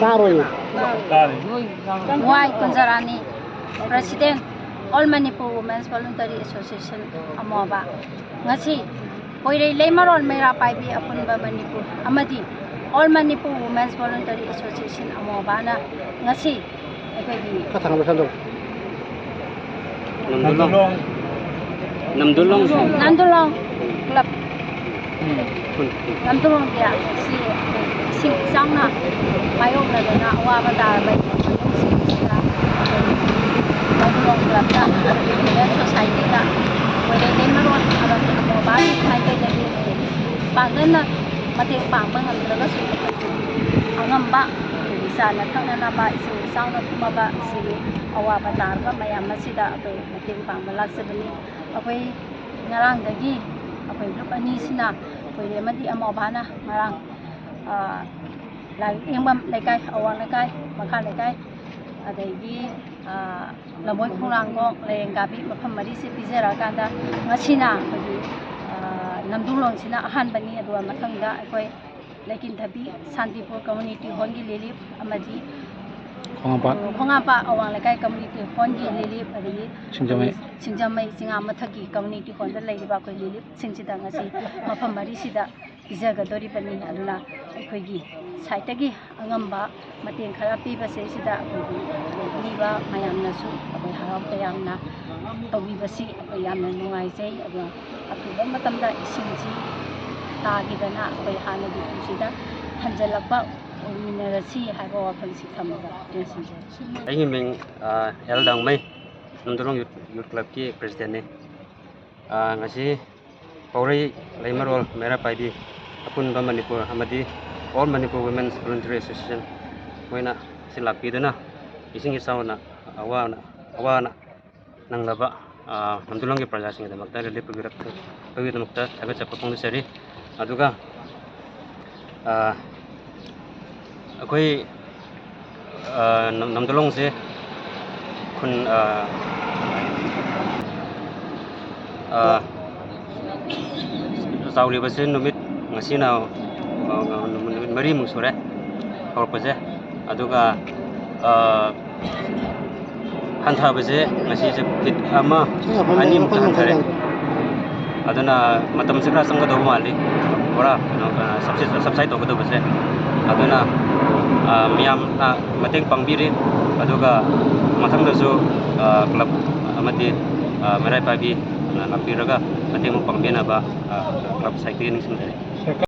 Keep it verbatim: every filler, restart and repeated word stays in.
ꯇꯥꯔꯣꯏ꯫ ꯋꯥꯏ ꯀꯨꯟꯖꯔꯥꯅꯤ, President, All Manipur Women's Voluntary Association, ꯑꯃꯣꯕ꯫ ꯉꯁꯤ ꯄꯣꯏꯔꯩ ꯂꯩꯃꯔꯣꯟ ꯃꯩꯔꯥ ꯄꯥꯏꯕꯤ ꯑꯄꯨꯟꯕ ꯃꯅꯤꯄꯨꯔ ꯑꯃꯗꯤ All Manipur Women's Voluntary Association, ꯑꯃꯣꯕꯥꯅ ꯉꯁꯤ ꯑꯩꯈꯣꯏꯒꯤ ꯈꯔ ꯊꯥꯡꯒꯠꯂꯣ, ꯁꯥꯟꯗꯣ꯫ ꯅꯝꯗꯨꯂꯣꯡ꯫ ꯅꯝꯗꯨꯂꯣꯡ꯫ ꯅꯝꯗꯨꯂꯣꯡ club꯫ ꯎꯝ꯫ ꯅꯝꯗꯨꯂꯣꯡꯒꯤ ꯁꯤ ꯏꯁꯤꯡ ꯏꯆꯥꯎꯅ ꯃꯥꯌꯣꯛꯅꯗꯨꯅ ꯑꯋꯥꯕ ꯇꯥꯔꯕ ꯏꯃꯨꯡ ꯃꯅꯨꯡꯁꯤꯡꯁꯤꯗ ꯅꯝꯗꯨꯂꯣꯡ clubꯇ, Women Societyꯗ, ꯄꯣꯏꯔꯩ ꯂꯩꯃꯔꯣꯟ ꯑꯃꯗꯤ ꯑꯃꯣꯕꯥꯒꯤ ꯃꯥꯏꯀꯩꯗꯒꯤ ꯄꯥꯡꯒꯜꯅ ꯃꯇꯦꯡ ꯄꯥꯡꯕ ꯉꯝꯗ꯭ꯔꯒꯁꯨ, ꯑꯉꯝꯕ ꯑꯩꯈꯣꯏꯒꯤ ꯆꯥꯅ ꯊꯛꯅꯅꯕ ꯏꯁꯤꯡ ꯏꯆꯥꯎꯅ ꯊꯨꯝꯃꯕ ꯁꯤꯒꯤ ꯑꯋꯥꯕ ꯇꯥꯔꯕ ꯃꯌꯥꯝ ꯑꯁꯤꯗ ꯑꯩꯈꯣꯏ ꯃꯇꯦꯡ ꯄꯥꯡꯕ ꯂꯥꯛꯆꯕꯅꯤ꯫ ꯑꯩꯈꯣꯏ ꯉꯔꯥꯡꯗꯒꯤ ꯑꯩꯈꯣꯏ group ꯑꯅꯤꯁꯤꯅ, ꯄꯣꯏꯔꯩ ꯑꯃꯗꯤ ꯑꯃꯣꯕꯥꯅ ꯉꯔꯥꯡ, ꯑ, ꯂꯥꯏꯔꯤꯛ ꯌꯦꯡꯐꯝ ꯂꯩꯀꯥꯏ, ꯑꯋꯥꯡ ꯂꯩꯀꯥꯏ, ꯃꯈꯥ ꯂꯩꯀꯥꯏ, ꯑꯗꯒꯤ, ꯑ, ꯂꯝꯕꯣꯏ ꯈꯣꯡꯅꯥꯡꯈꯣꯡ, ꯂꯥꯏꯔꯦꯟꯒꯥꯕꯤ ꯃꯐꯝ ꯃꯔꯤꯁꯦ ꯄꯤꯖꯔꯛꯑꯀꯥꯟꯗ ꯉꯁꯤꯅ ꯑꯩꯈꯣꯏꯒꯤ, ꯑ, ꯅꯝꯗꯨꯂꯣꯡꯁꯤꯅ ꯑꯍꯥꯟꯕꯅꯤ꯫ ꯑꯗꯨꯒ ꯃꯊꯪꯗ ꯑꯩꯈꯣꯏ ꯂꯩꯀꯤꯟꯊꯕꯤ ꯁꯥꯟꯇꯤꯄꯨꯔ community hallꯒꯤ relief ꯑꯃꯗꯤ ꯈꯣꯡꯉꯥꯝꯄꯥꯠ꯫ ꯈꯣꯡꯉꯥꯝꯄꯥꯠ ꯑꯋꯥꯡ ꯂꯩꯀꯥꯏ community hallꯒꯤ relief, ꯑꯗꯒꯤ ꯁꯤꯡꯖꯃꯩ꯫ ꯁꯤꯡꯖꯃꯩ ꯆꯤꯉꯥ ꯃꯊꯛꯀꯤ community hallꯗ ꯂꯩꯔꯤꯕ ꯑꯩꯈꯣꯏ reliefꯁꯤꯡꯁꯤꯗ ꯉꯁꯤ ꯃꯐꯝ ꯃꯔꯤꯁꯤꯗ ꯄꯤꯖꯒꯗꯧꯔꯤꯕꯅꯤ꯫ ꯑꯗꯨꯅ ꯑꯩꯈꯣꯏꯒꯤ sideꯇꯒꯤ ꯑꯉꯝꯕ ꯃꯇꯦꯡ ꯈꯔ ꯄꯤꯕꯁꯦ, ꯁꯤꯗ ꯑꯩꯈꯣꯏꯒꯤ ꯂꯩꯕꯤꯔꯤꯕ ꯃꯌꯥꯝꯅꯁꯨ ꯑꯩꯈꯣꯏ ꯍꯔꯥꯎ ꯇꯌꯥꯝꯅ ꯇꯧꯕꯤꯕꯁꯤ ꯑꯩꯈꯣꯏ ꯌꯥꯝꯅ ꯅꯨꯡꯉꯥꯏꯖꯩ꯫ ꯑꯗꯨꯅ ꯑꯊꯨꯕ ꯃꯇꯝꯗ ꯏꯁꯤꯡꯁꯤ ꯇꯥꯈꯤꯗꯅ ꯑꯩꯈꯣꯏ ꯍꯥꯟꯅꯒꯤ ꯄꯨꯟꯁꯤꯗ ꯍꯟꯖꯤꯜꯂꯛꯄ ꯑꯣꯏꯃꯤꯟꯅꯔꯁꯤ ꯍꯥꯏꯕ ꯋꯥꯐꯝꯁꯤ ꯊꯝꯃꯒ ꯇꯦꯟꯁꯤꯟꯖꯔꯤ꯫ ꯑꯩꯒꯤ ꯃꯤꯡ, ꯑ, ꯑꯦꯜ ꯗꯥꯡꯃꯩ, ꯅꯝꯗꯨꯂꯣꯡ youth, youth clubꯀꯤ presidentꯅꯤ꯫ ꯑ, ꯉꯁꯤ ꯄꯥꯎꯔꯩ ꯂꯩꯃꯔꯣꯜ ꯃꯩꯔꯥ ꯄꯥꯏꯕꯤ ꯑꯄꯨꯟꯕ ꯃꯅꯤꯄꯨꯔ ꯑꯃꯗꯤ All Manipur Women's Voluntary Association ꯃꯣꯏꯅ ꯁꯤ ꯂꯥꯛꯄꯤꯗꯨꯅ ꯏꯁꯤꯡ ꯏꯆꯥꯎꯅ ꯑꯋꯥꯅ, ꯑꯋꯥꯅ ꯅꯪꯂꯕ, ꯑ, ꯅꯝꯗꯨꯂꯣꯡꯒꯤ ꯄ꯭ꯔꯖꯥꯁꯤꯡꯒꯤꯗꯃꯛꯇ relief ꯄꯤꯕꯤꯔꯛꯄꯒꯤꯗꯃꯛꯇ ꯊꯥꯒꯠꯆꯕ ꯐꯣꯡꯗꯣꯛꯆꯔꯤ꯫ ꯑꯗꯨꯒ, ꯑ, ꯑꯩꯈꯣꯏ, ꯑ, ꯅꯝ-, ꯅꯝꯗꯨꯂꯣꯡꯁꯦ ꯈꯨꯟ, ꯑ, ꯑ, ꯆꯥꯎꯔꯤꯕꯁꯦ ꯅꯨꯃꯤꯠ ꯉꯁꯤꯅ, ꯑ, ꯅꯨꯃꯤꯠ ꯃꯔꯤꯃꯨꯛ ꯁꯨꯔꯦ꯫ ꯍꯧꯔꯛꯄꯁꯦ꯫ ꯑꯗꯨꯒ, ꯑ, ꯍꯟꯊꯕꯁꯦ ꯉꯁꯤꯁꯦ ꯐꯤꯠ ꯑꯃ, ꯑꯅꯤꯃꯨꯛꯇ ꯍꯟꯊꯔꯦ꯫ ꯑꯗꯨꯅ ꯃꯇꯝꯁꯦ ꯈꯔ ꯆꯪꯒꯗꯧꯕ ꯃꯥꯜꯂꯤ, ꯄꯨꯔꯥ ꯀꯩꯅꯣ, ꯑ, ꯁꯕꯁꯤ-, ꯁꯕꯁꯥꯏꯠ ꯇꯧꯒꯗꯧꯕꯁꯦ꯫ ꯑꯗꯨꯅ, ꯑ, ꯃꯤꯌꯥꯝꯅ ꯃꯇꯦꯡ ꯄꯥꯡꯕꯤꯔꯤ, ꯑꯗꯨꯒ ꯃꯊꯪꯗꯁꯨ, ꯑ, ꯀ꯭ꯂꯕ ꯑꯃꯗꯤ, ꯑ, ꯃꯩꯔꯥ ꯄꯥꯏꯕꯤ ꯂꯥꯛꯄꯤꯔꯒ ꯃꯇꯦꯡ ꯄꯥꯡꯕꯤꯅꯕ, ꯑ, ꯀ꯭ꯂꯕ ꯁꯥꯏꯠꯇꯒꯤ ꯅꯤꯡꯁꯤꯡꯖꯔꯤ꯫